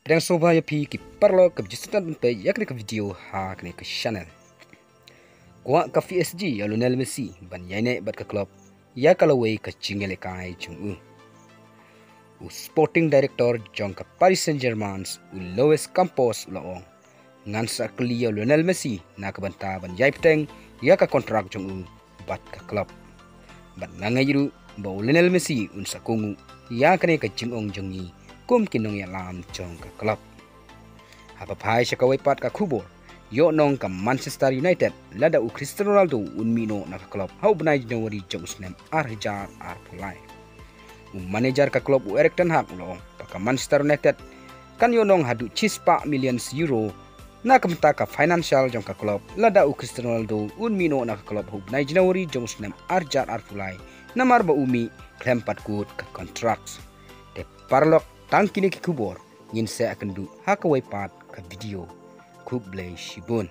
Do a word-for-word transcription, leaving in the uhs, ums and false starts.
Pdiang sngewbha ïa phi ki paralok kiba ju sdang ban peit ïa kane ka video ha kane ka channel. Kwah ka P S G ïa u Lionel Messi ban ïaineh bad ka club ïa ka lawei ka jingïalehkai jong u. U Sporting Director jong ka Paris Saint-Germain, u Luis Campos, u la ong, ngan sa kylli ïa u Lionel Messi na ka bynta ban ïai bteng ïa ka kontrak jong u bad ka club. Bad nga ngeit ruh ba u Lionel Messi un sa kohnguh ïa kane ka jingong jong ngi kum ki nongïalam jong ka club. Haba phai sha kawei pat ka khubor, ïohnong ka Manchester United lada u Cristiano Ronaldo un mih noh na ka club ha u bnai January jong u snem ar hajar arphew lai. U manager ka club, u Erik ten Hag, u la ong ba ka Manchester United kan ïohnong haduh shispah million euro na ka bynta ka financial jong ka club lada u Cristiano Ronaldo un mih noh na ka club ha u bnai January jong u snem ar hajar arphew lai, namar ba u mih khlem pat kut ka kontrak. Te paralok, tang kine ki khubor ngin sa ïakynduh ha kawei pat ka video. Khublei shibun.